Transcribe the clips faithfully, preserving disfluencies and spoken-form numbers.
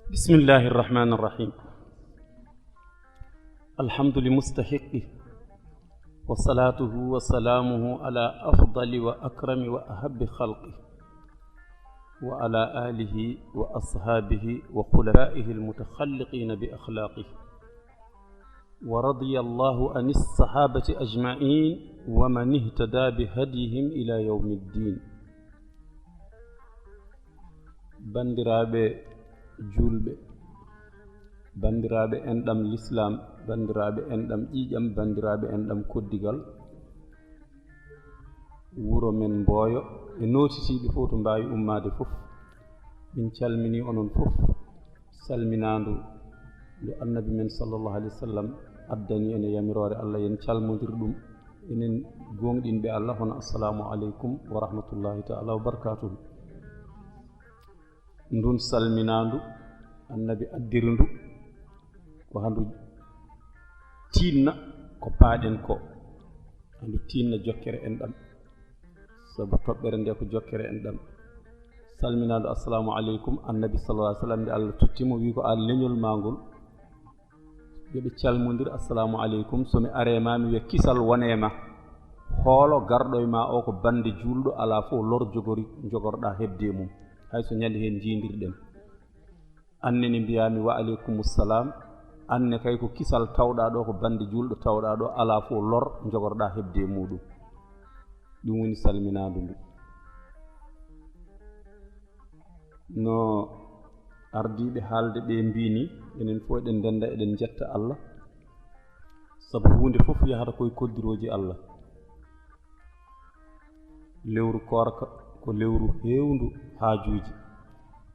بسم الله الرحمن الرحيم. الحمد لمستحقه، وصلاته وسلامه على أفضل وأكرم وأحب خلقه، وعلى آله وأصحابه وخلفائه المتخلقين بأخلاقه، ورضي الله عن الصحابة أجمعين ومن اهتدى بهديهم إلى يوم الدين. Banndiraaɓe juulɓe, banndiraaɓe enɗam Lislaam, banndiraaɓe enɗam ƴiiƴam, banndiraaɓe enɗam koddigal, wuro men Mboyo e nootitiiɓe fof to mbaawi ummaade fof, min calminii onon fof. Salminaandu ndu Annabi men sallallahu alayhi wa sallam addani en e yamiroore Allah, yen calmondir ɗum, enen gooŋɗinɓe Allah, hono: "Assalaamu aleykum wa rahmatullahi taala wa barakaatuhu." Ndun salminaandu Annabi addiri ndu ko handu tiinna ko paaɗen ko, handu tiinna jokkere enɗam, sabu toɓɓere nde ko jokkere enɗam. Salminaandu: "Assalaamu aleykum." Annabi sallallahu alayhi wa sallam, nde Allah totti mo, wi ko: "An leñol maa ngol, yo ɓe calmondir, assalaamu aleykum. So mi aree ma, mi wiya kisal wonee ma. Hoolo garɗo e ma o ko bannde juulɗo, alaa fof lor jogori, jogorɗaa heɓde e mum, hay so ñande heen njiindirɗen. An ne, ne mbiyaa mi wa aleykumu salaam. An ne kay ko kisal tawɗaa ɗo, ko bannde juulɗo tawɗaa ɗo, alaa fof lor jogorɗaa heɓde e muuɗum." Ɗum woni salminaandu ndu. No ardiiɓe haalde ɓe mbii ni, enen fof eɗen ndennda, eɗen njetta Allah, sabu huunde fof yahata ko e koddirooji Allah. Lewru koorka ko lewru heewndu haajuuji,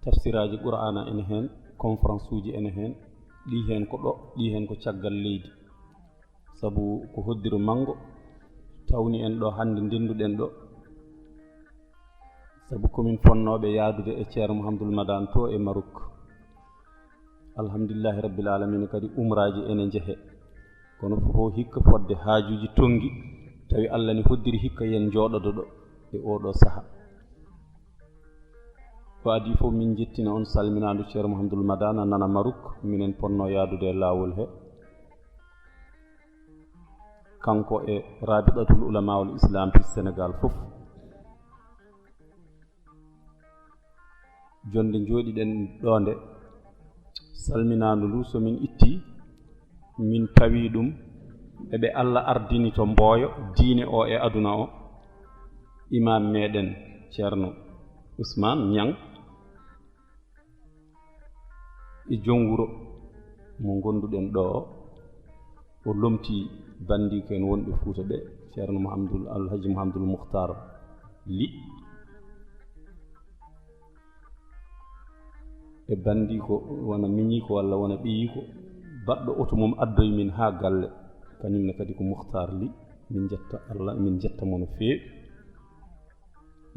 tafsiraaji Qur'aana ene heen, conférence uji ene heen, ɗi heen ko ɗo, ɗi heen ko caggal leydi. Sabu ko hoddiro manngo tawni en ɗo hannde, ndennduɗen ɗo. Sabu ko min fonnooɓe yahdude e Ceerno Mouhamadoul Madane to e Maroc. Alhamdulillahi Rabbil Alamina, kadi umraaji ene njehe. Kono fof hikka fodde haajuuji tonngi, tawi Allah ne hoddiri hikka yen njooɗodo ɗo e oo ɗo saha. Ko adii fof, min njettina on, salminaandu Ceerno Mouhamadoul Madane nana Maroc, minen ponnoo yahdude e laawol he. Kanko e Rabitatul Ulamaul Islam fi Sénégal fof. Jonde njooɗiɗen ɗo nde, salminaandu ndu, so min itti, min pawi ɗum e ɓe Allah ardini to Mboyo diine o e aduna o, imam meɗen Ceerno Ousmane Niang, e joom wuro mo ngonduɗen ɗo o, o lomti bandiiko en wonɓe Fuuta ɓe, Ceerno Mouhamadoul, Alhaji Mouhamadoul Moukhtar Ly, e bandiiko wona miñiiko walla wona ɓiyiiko, baɗɗo oto mum addoyi min haa galle, kañum ne kadi ko Moukhtar Ly. Min njetta Allah, min njetta mo no feewi.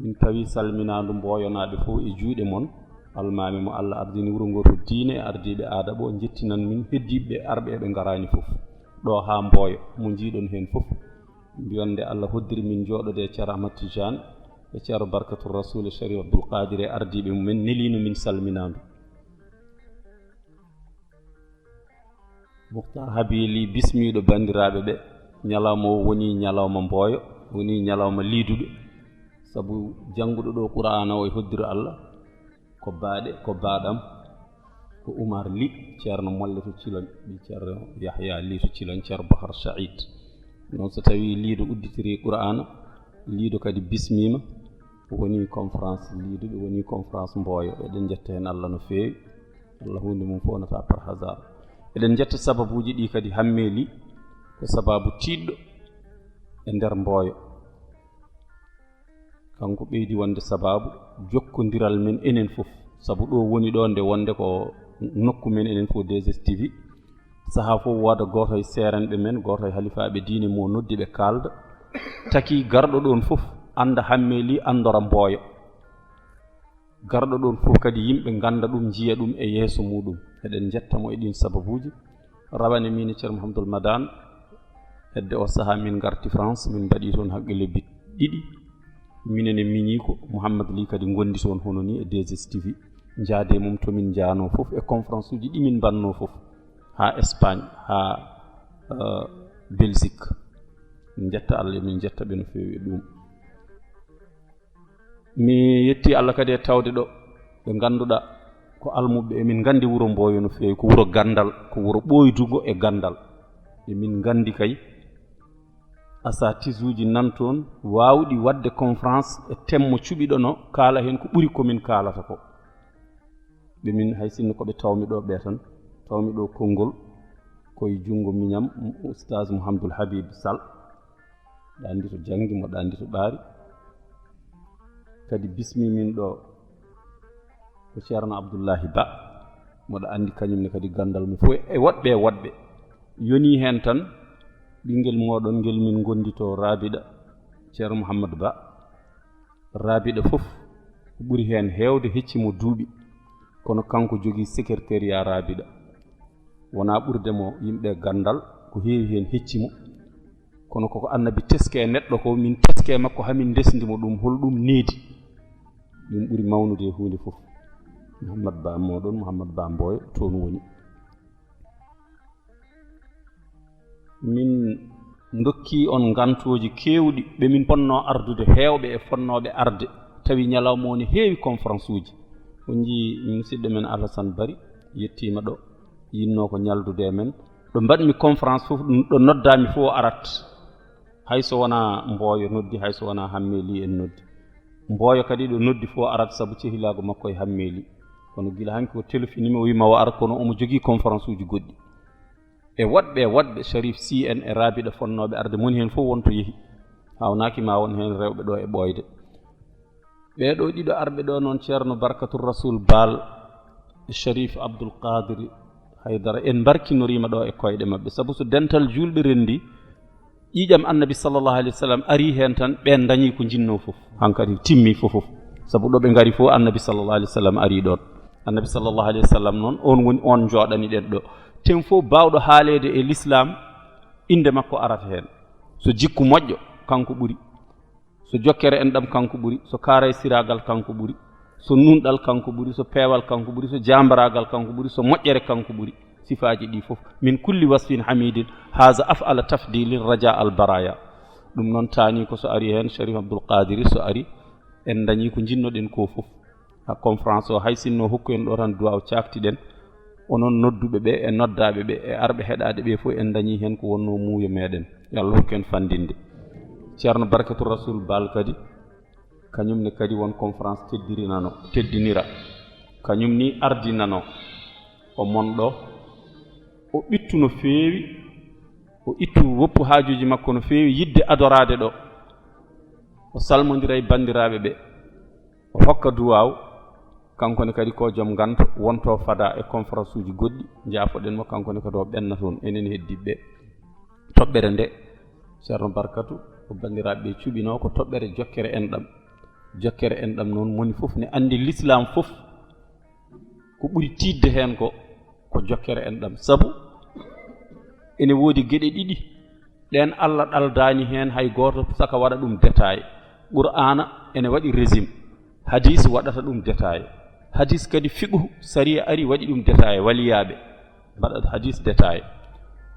Min pawi salminaandu Mboyonaaɓe fof e juuɗe mon. Almaami mo Allah ardini wuro ngo to diine e ardiiɓe aada ɓo, njettinan min heddiiɓe arɓe eɓe ngaraani fof. Ɗo haa Mboyo, mo njiiɗon heen fof. Mbiyonde Allah hoddiri min njooɗode e Ceerno Ahmad Tijaan e Ceerno Barkatul Rasul e Sharif Abdul Qadir e ardiiɓe mumen, neliino min salminaandu. Moukhtar Habiili bismiiɗo banndiraaɓe ɓe, ñalawma o woni ñalawma Mboyo, woni ñalawma liiduɗo, sabu jannguɗo ɗo Qur'aana o e hoddiro Allah, ko baaɗe, ko baaɗam, ko Umar Ly, Ceerno Molle to Ciloñ, ɓii Ceerno Yahya Ly to Ciloñ, Ceerno Bahar Saïd. Noon so tawii liido udditirii Qur'aana, liido kadi bismiima, woni conférence liiduɓe, woni conférence Mboyo. Eɗen njetta heen Allah no feewi. Allah huunde mum fof wonata par hasard. Eɗen njetta sababuuji ɗi kadi. Hammee Ly ko sababu tiiɗɗo e nder Mboyo. Kanko ɓeydi wonde sababu jokkondiral men enen fof. Sabu ɗo woni ɗo nde wonde ko nokku men enen fof, deux S T V. Sahaa fof wooda gooto e seerenɓe men, gooto e halifaaɓe diine mo noddi ɓe kaalda. Taki garɗo ɗoon fof annda Hammee Ly, anndora Mboyo. Garɗo ɗoon fof kadi yimɓe ngannda ɗum, njiya ɗum e yeeso muɗum. Eɗen njetta mo e ɗiin sababuuji. Rawane min e Ceerno Mouhamadoul Madane, hedde o sahaa min ngarti France, min mbaɗi toon hakke lebbi ɗiɗi. Minen e miñiiko Mouhamad Ly kadi ngondi toon hono ni e deux S T V. njaade mum to min njaanoo fof e conférence uji ɗi min mbannoo fof, haa Espagne, haa, eh, Belgique. Min njetta Allah, min njetta ɓe no feewi e ɗum. Mi yetti Allah kadi e tawde ɗo ɓe ngannduɗaa ko almuɓɓe, emin nganndi wuro Mboyo no feewi, ko wuro ganndal, ko wuro ɓooydugo e ganndal. Emin nganndi kay asatisuuji nan toon waawɗi waɗde conférence e thème mo cuɓiɗono, kaala heen ko ɓuri ko min kaalata ko. Ɓe min, hay sinno ko ɓe tawmi ɗo ɓe tan, tawmi ɗo konngol koye junngo miñam, Oustaz Mouhamadoul Habib Sall. Ɗa anndi to janngi mo, ɗa anndi to ɓaari. Kadi bismi min ɗo ko Ceerno Abdullahi Ba. Moɗa anndi kañum ne kadi ganndal mum fof e woɗɓe e woɗɓe. Yoni heen tan ɓinngel mooɗon ngel min ngondi to Rabiɗa, Ceerno Mouhammad Ba. Rabiɗa fof ko ɓuri heen heewde hecci mo duuɓi, kono kanko jogii secrétariat Rabiɗa. Wonaa ɓurde mo yimɓe ganndal, ko heewi heen hecci mo. Kono koko Annabi teske e neɗɗo ko, min teske e makko, hamin ndesndi mo ɗum, hol ɗum needi. Ɗum ɓuri mawnude e huunde fof. Mouhammad Ba mooɗon, Mouhammad Ba Mboyo, toon woni. Min ndokki on ngantooji keewɗi, ɓe min ponnoo ardude, heewɓe e fonnooɓe arde, tawi ñalawma o ne heewi conférence uji. On njii musidɗo men Alassane Bari yettiima ɗo, yinnoo ko ñaldude e men. Ɗo mbaɗmi conférence fof, ɗo noddaami fof o arat. Hay so wonaa Mboyo noddi, hay so wonaa Hammeeli en noddi. Mboyo kadi ɗo noddi fof o arat sabu cehilaagu makko e Hammeeli. Kono gila hanki o telefonimi o wiima o ara, kono omo jogii conférence uji goɗɗi. E woɗɓe, e woɗɓe, Sharif Sy en e Rabiɗa fonnooɓe arde, moni heen fof won to yehi. Haawnaaki ma won heen rewɓe ɗo e ɓooyde. Ɓee ɗo ɗiɗo arɓe ɗo noon, Ceerno Barkatu Rasul Baal e Sharif Abdul Qadir Haydara, en mbarkinoriima ɗo e koyɗe maɓɓe. Sabu so dental juulɓe renndi, ƴiiƴam Annabi sallallahu alayhi wa sallam arii heen tan, ɓeen ndañii ko njinnoo fof. Hankadi timmi fof fof. Sabu ɗo ɓe ngari fof, Annabi sallallahu alayhi wa sallam arii ɗoon. Annabi sallallahu alayhi wa sallam noon, oon woni oon njooɗaniɗen ɗo. Ten fof baawɗo haaleede e Lislaam, innde makko arata heen. So jikku moƴƴo, kanko ɓuri. So jokkere enɗam, kanko ɓuri. So kaaray siraagal, kanko ɓuri. So nunɗal, kanko ɓuri. So peewal, kanko ɓuri. So jaambaraagal, kanko ɓuri. So moƴƴere, kanko ɓuri. Sifaaji ɗi fof. Min kulli wasfin hamidin, haza af'ala tafdilin raja al baraya. Ɗum noon taani ko so ari heen, Sharif Abdul Qadiri, so ari, en ndañii ko njinnoo-ɗen ko fof. Ha conférence o, hay sinno hokku en ɗo tan duwaaw caaktiɗen, onon nodduɓe ɓe e noddaaɓe ɓe e arɓe heɗaade ɓe fof, en ndañii heen ko wonnoo muuyo meɗen. Yo Allah hokku en fanndinde. Ceerno Barkatu Rasul Baal kadi, kañum ne kadi won conférence teddirinano, teddinira. Kañum ni ardinano. O mon ɗo, o ɓittu no feewi, o ittu woppu haajuuji makko no feewi, yiɗde adoraade ɗo. O salmondira e banndiraaɓe ɓe, o hokka duwaaw. Kanko ne kadi ko joom nganto, wonto fada e conférence uji goɗɗi, njaafoɗen mo, kanko ne kadi o ɓenna toon, enen heddiiɓe ɓe. Toɓɓere nde, Ceerno Barkatu, ko banndiraaɓe ɓe cuɓinoo, ko toɓɓere jokkere enɗam. Jokkere enɗam noon, moni fof ne anndi, Lislaam fof ko ɓuri tiiɗde heen ko, ko jokkere enɗam. Sabu ene woodi geɗe ɗiɗi, ɗeen Allah ɗaldaani heen hay gooto saka waɗa ɗum détail. Qur'aana ene waɗi régime, hadis waɗata ɗum détail. Hadis kadi, fiqhu, sariya ari waɗi ɗum détail, waliyaaɓe mbaɗa hadis détail.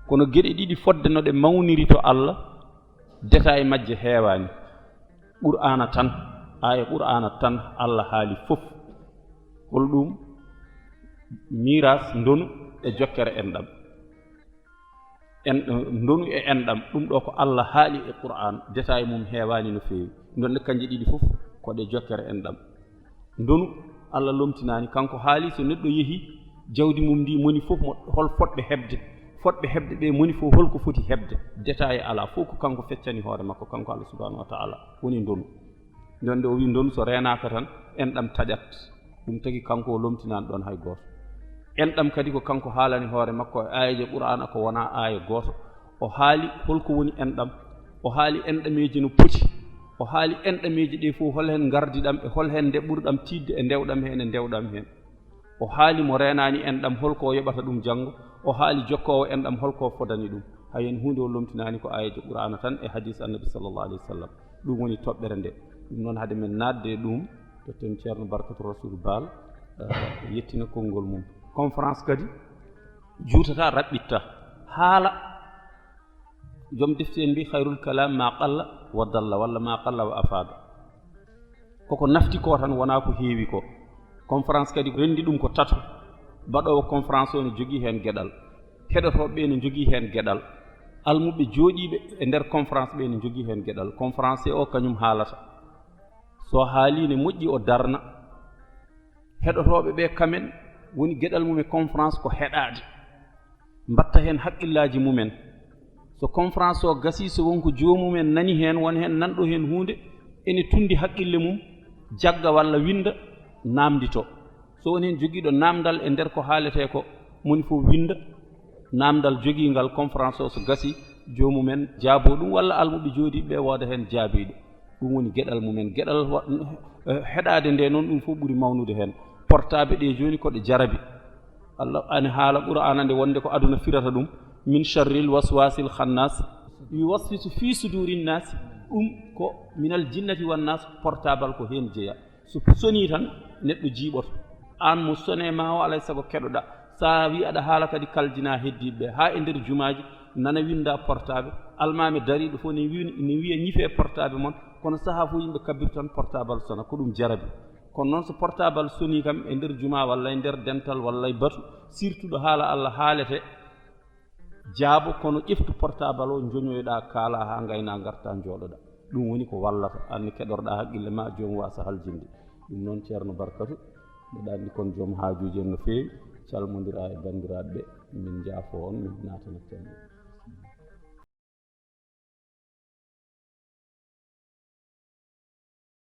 Kono geɗe ɗiɗi fodde no ɗe mawniri to Allah, détail majje heewaani. Qur'aana tan, aaya Qur'aana tan, Allah haali fof. Hol ɗum? Miiras, ndonu e jokkere enɗam. En, ndonu e enɗam, ɗum ɗo ko Allah haali e Qur'aan, détail mum heewaani no feewi. Ndonde kanje ɗiɗi fof ko ɗe jokkere enɗam. Ndonu, Allah lomtinaani, kanko haali so neɗɗo yehi, jawdi mum ndi moni fof mo, hol fotɓe heɓde, fotɓe heɓde ɓe moni fof, holko foti heɓde, détail alaa, fof ko kanko feccani hoore makko, kanko Allah subhanahu wa ta'ala woni ndonu. Ndonde o wi ndonu so reenaaka tan, enɗam taƴat. Ɗum tagi kanko o lomtinaani ɗoon hay gooto. Enɗam kadi ko kanko haalani hoore makko e aayeeje Qur'aana ko wonaa aaya gooto. O haali holko woni enɗam. O haali enɗameeji no poti. O haali enɗameeji ɗe fof, hol heen ngardiɗam e hol heen nde ɓurɗam tiiɗde e ndewɗam heen e ndewɗam heen. O haali mo reenaani enɗam holko o yoɓata ɗum janngo. O haali jokkoowo enɗam holko o fodani ɗum. Hay heen huunde o lomtinaani, ko aayeeje Qur'aana tan e hadis Annabi sallallahu alayhi wa sallam. Ɗum woni toɓɓere nde. Ɗum noon, hade men naatde e ɗum, totten Ceerno Barkatu Rasul Baal, Yettina konngol mum. Conférence kadi juutata, raɓɓitta. Haala, joom defte en mbi, "Khayrul kalam ma qalla wa dalla, walla ma qalla wa afada." Koko nafti ko tan, wona ko heewi ko. Conférence kadi renndi ɗum ko tato. Baɗoowo conférence o ne jogii heen geɗal, heɗotooɓe ɓe ne jogii heen geɗal, almuɓe jooɗiiɓe e nder conférence ɓe ne jogii heen geɗal. Conférencier o kañum haalata, so haali ne moƴƴi, o darna. Heɗotooɓe ɓe kamen, woni geɗal mum e conférence ko heɗaade, mbatta heen haqqillaaji mumen. So conférence o gasi, so won ko joomumen nani heen, won heen nanɗo heen huunde, ene tunndi haqqille mum, jagga walla winnda, naamndito. So won heen jogiiɗo naamndal e nder ko haaletee ko, moni fof winnda naamndal jogiingal conférence o. So gasi, joomumen jaaboo ɗum, walla almuɓe jooɗiiɓe ɓe wooda heen jaabiiɗo. Ɗum woni geɗal mumen. Geɗal wa-, eh, heɗaade nde noon, ɗum fof ɓuri mawnude heen. Portable ɗe jooni ko ɗe jarabi. Allah ene haala Qur'aana nde wonde ko aduna firata ɗum. "Min sharril waswasil khannas, yuwaswisu fi sudurin nas." Ɗum ko minal jinnati wan nas, portable ko heen jeya. So sonii tan, neɗɗo jiiɓoto. Aan mo sonee ma o, alay sago keɗoɗa. So a wi aɗa haala kadi, kaljina heddiiɓe ɓe. Haa e nder jumaaji, nana winnda portable. Almaami dariiɗo fof ne wi-, ne wiya, "Ñifee portable mon." Kono sahaa fof yimɓe kabbirta tan, portable sona. Ko ɗum jarabi. Kono noon, so portable sonii kam e nder jumaa walla e nder dental walla e batu, surtout ɗo haala Allah haalete, jaabo, kono ƴeftu portable o, njoñoyɗa, kaala haa ngayna, ngarta, njooɗoɗa. Ɗum woni ko wallata. Aan ne keɗorɗa haqqille ma, joom waasa haljinde. Ɗum noon, Ceerno Barkatu, mbeɗa anndi kon joom haajuuji en no feewi, calmondira e banndiraaɓe ɓe, min njaafo on, min naatana cellal.